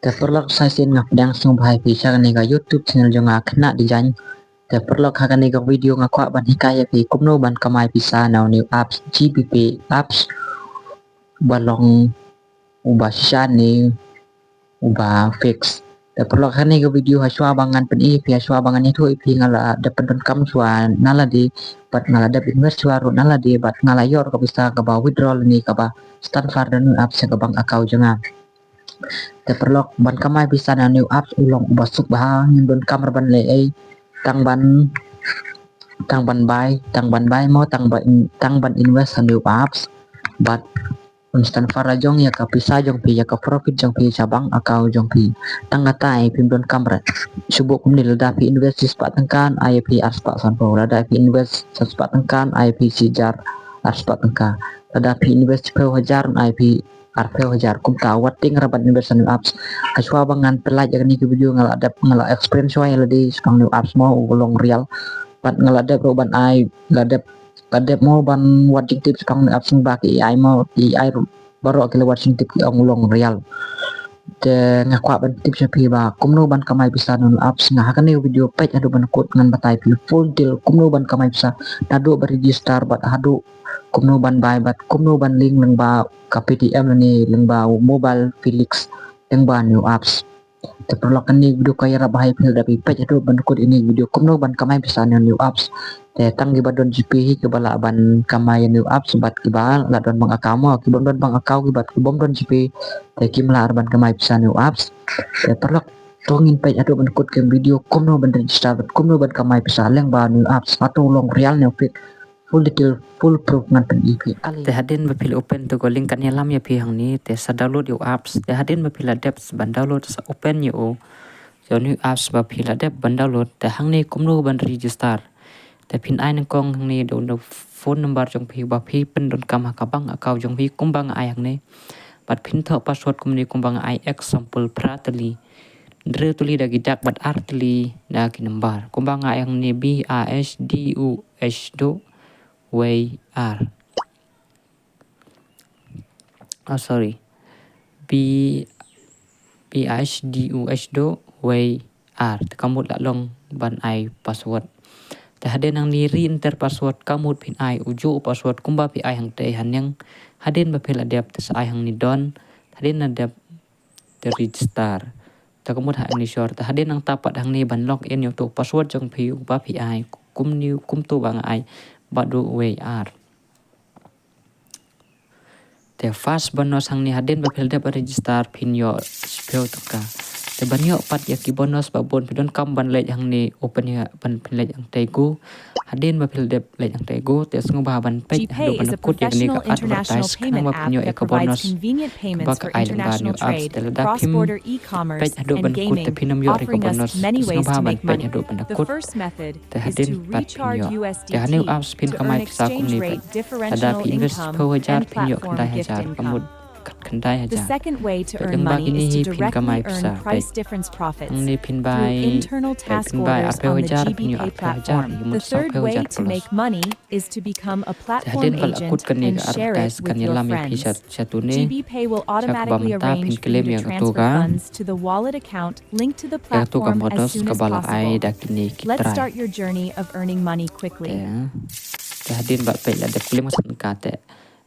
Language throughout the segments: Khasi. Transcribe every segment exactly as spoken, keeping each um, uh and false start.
Te paralok, sa shisien nga pdiang sngewbha ïa phi sha kane ka YouTube channel jong nga, Khynnah Design. Te paralok, ha kane ka video nga kwah ban hikai ïa phi kumno ban kamai pisa na u new apps G B Pay apps, ba long uba shisha ne uba fix. Te paralok, ha kane ka video, hashwa ba ngan pyni ïa phi, hashwa ba ngan ïathuh ïa phi, nga la dep pyndonkam shwa na lade, bad nga la dep invest shwa ruh na lade, bad nga la ïoh ka pisa kaba withdraw ne kaba transfer da u new apps sha ka bank account jong nga. Te paralok, ban kamai pisa na u new apps u long uba suk bha, ngim donkam ruh ban leh ei, tang ban, tang ban bai, tang ban bai mo, tang ban, tang ban invest ha u new apps. Bad un transfer la jong ïa ka pisa jong phi, ïa ka profit jong phi sha bank account jong phi. Tang kata ei, phim donkam ruh. Shu buh kumne, lada phi invest shispah tyngka, ai ïa phi arspah sanphew. Lada phi invest sanspah tyngka, ai ïa phi shihajar arspah tyngka. Lada phi invest shiphew hajar, ai ïa phi arphew hajar. Kumta, wat tieng ruh ban invest ha u new apps. Hashwa ba ngan pynlait ïa kane ka video, nga la dep, nga la experience shwa ïa lade shaphang u new apps mo, u long real. Bad nga la dep ruh ban ai, la dep, la dep mo ban wad jingtip shaphang u new apps, ba ki A I mo, ki A I ruh baroh ki la wad jingtip, ki ong u long real. Te nga kwah ban tip sha phi ba kumno ban kamai pisa na u new apps. Nga ha kane ka video peit haduh ban kut, ngan batai phi full detail kumno ban kamai pisa, naduh ba register bad haduh kumno ban bai bad kumno ban link lyngba ka Paytm ne lyngba u Mobile Felix lyngba u new apps. Te paralok, kane ka video ka ïarap bha ïa phi lada phi peit haduh ban kut ïa kane ka video kumno ban kamai pisa na u new apps. Te tang kiba don GPay hi kiba lah ban kamai ïa u new apps, bad kiba lah don bank account mo, kiba don bank account, kiba, kibym don GPay, te kim lah ruh ban kamai pisa na u new apps. Te paralok, to ngin peit haduh ban kut ïa ka video kumno ban register bad kumno ban kamai pisa lyngba u new apps. Hato u long real ne u fake? Full detail, full proof ngan pyni ïa phi. Te hadien ba phi la open to ka link kan ïalam ïa phi hangne, te sa download ïa u apps. Te hadien ba phi la dep ban download, sa open ïa u, ïa u new apps ba phi la dep ban download. Te hangne kumno ban register. Te phin ai nyngkong hangne da u phone number jong phi ba phi pyndonkam ha ka bank account jong phi, kumba nga ai hangne. Bad phin thoh password kumne, kumba nga ai, example, phra tylli, hynriew tylli da ki dak bad ar tylli da ki number. Kumba nga ai hangne, B A S D U S dot wei ar. Oh, sorry. B, B A S D U S dot wei ar. Te ka mut la long ban ai password. Te hadien hangne re-enter password, ka mut phin ai ujuh u password kumba phi ai hangtei haneng. Hadien ba phi la dep, te sa ai hangne done. Hadien la dep, te register. Te ka mut hangne sure. Te hadien nangta pat hangne ban log in ïa uto u password jong phi uba phi ai, kumne, kumto ba nga ai, bad u wei ar. Te first bonus hangne, hadien ba phi la dep register, phin ïoh shiphew tyngka. Te ban ïoh pat ïa ki bonus ba bun, phi donkam ban leit hangne, open ïa, ban phin leit hangtei go. Hadien ba phi la dep leit hangtei go, te sngewbha ban peit haduh ban kut ïa kane ka advertise, khnang ba phin ïoh ïa ka bonus ba ka ai lyngba u new apps. Te lada phim peit haduh ban kut, te phin ym ïoh ïa ka bonus. Te sngewbha ban peit haduh ban kut. Te hadien pat phin ïoh. Te ha u new apps phin kamai pisa kumne pat. Lada phi invest shiphew hajar, phin ïoh khyndai hajar, ka mut khyndai hajar. Peit lyngba kine hi phin kamai pisa, peit. Hangne phin bai, peit, phin bai arphew hajar, phin ïoh arphew hajar, ka mut sawphew hajar plus. Te hadien ba la kut kane ka advertise, kan ïalam ïa phi sha, sha tune. Sha kaba mynta phin claim ïa kato ka, ïa kato ka bonus kaba la ai da kine ki trai. Te, te hadien ba peit la dep claim ka, te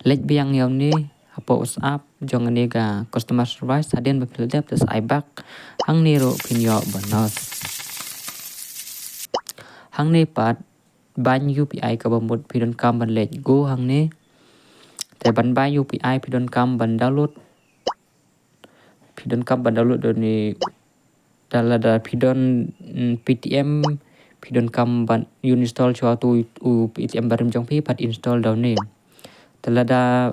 leit biang ïa une hapoh WhatsApp jong kane ka customer service, hadien ba phi la dep, te sa ai back. Hangne ruh phin ïoh bonus. Hangne pat, bank U P I kaba mut phi donkam ban leit go hangne. Te ban bank U P I phi donkam ban download. Phi donkam ban download da une, da lada phi don, mm, Paytm, phi donkam ban uninstall shwa uto u Paytm barim jong phi, pat install da une. Te lada,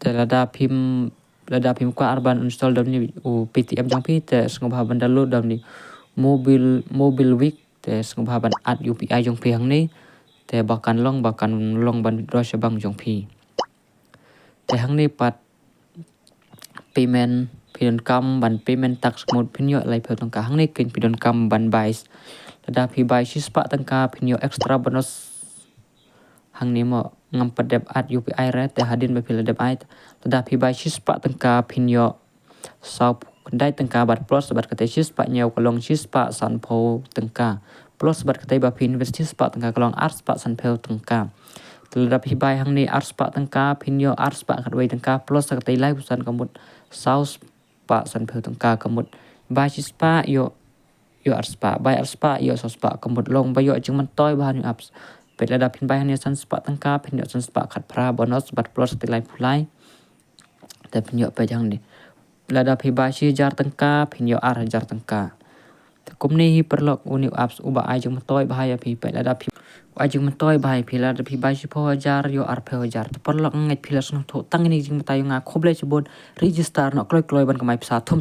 te lada phim, lada phim kwah ar ban install da une u Paytm jong phi, te sngewbha ban download da une Mobile, Mobikwik, te sngewbha ban add U P I jong phi hangne. Te ba kan long, ba kan long ban withdraw sha bank jong phi. Te hangne pat payment, phi donkam ban payment tax, ka mut phin ïoh laiphew tyngka. Hangne keiñ phi donkam ban bai. Lada phi bai shispah tyngka, phin ïoh extra bonus. Hangne mo, ngam pat dep add U P I re, te hadien ba phi la dep add, lada phi bai shispah tyngka phin ïoh saw khyndai tyngka bad plus bad katei shispah hynñiew ka long shispah sanphew tyngka. Plus bad katei ba phi invest shispah tyngka ka long arspah sanphew tyngka. Te lada phi bai hangne arspah tyngka phin ïoh arspah khatwei tyngka plus sa katei laiphew san ka mut saw spah sanphew tyngka ka mut. Bai shispah ïoh, ïoh arspah, bai arspah ïoh saw spah ka mut long ba ïoh jingmyntoi bha ha une u apps. Peit lada phin bai hangne san spah tyngka phin ïoh san spah khatphra bonus bad plus te laiphew lai. Te phin ïoh peit hangne. Lada phi bai shi hajar tyngka phin ïoh ar hajar tyngka. Te kumne hi paralok une u apps uba ai jingmyntoi bha ïa phi, peit lada phi ai jingmyntoi bha ïa phi lada phi bai shiphew hajar ïoh arphew hajar. Te paralok ngeit phi la sngewthuh tang ine i jingbynta jong nga, khublei shibun. Register noh kloi kloi ban kamai pisa thum